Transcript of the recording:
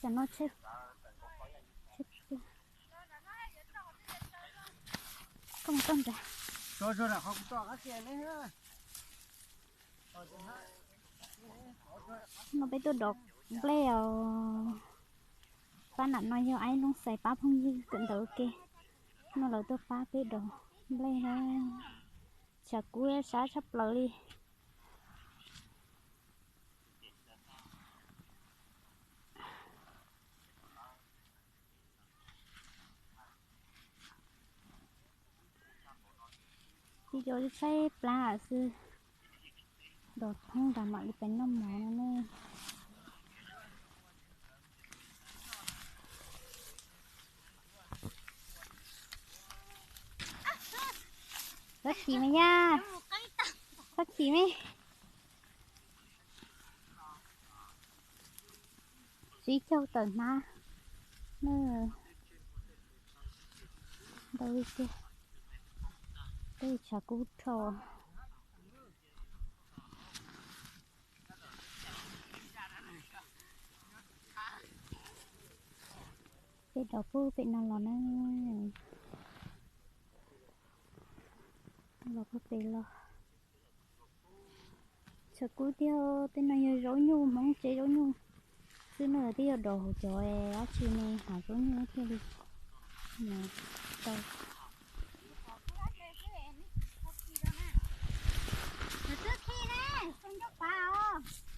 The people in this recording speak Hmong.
Tam no tsheb, koj mus toj nrad. No peb tuaj dov nplej os. Pab nram no yog Aib Loob Xais pab phooj ywg kawm ntawv ua ke. No lawv tuaj pab peb dov nplej na. Tshav kub sab tshaj plaws li. Tsis cov tshaib plab xwb, dov thoob nrad mam li pem noj mov no ne. Txhob chim mas yaj, txhob chim me. Sib caug tawm hnab na. Ntau tiag, tej tshav kub rho. Peb dov puag pem no los na, los puag pem los. Tshav kub tiag, tej no yog zaub nyuj, Hmoob tsev zaub nyuj xwb na, twb yog dov hauv cov dab tsi ne, hav zaub nyuj thiaj li tau. Nws twb khi ne, xyoo ncauj pav os.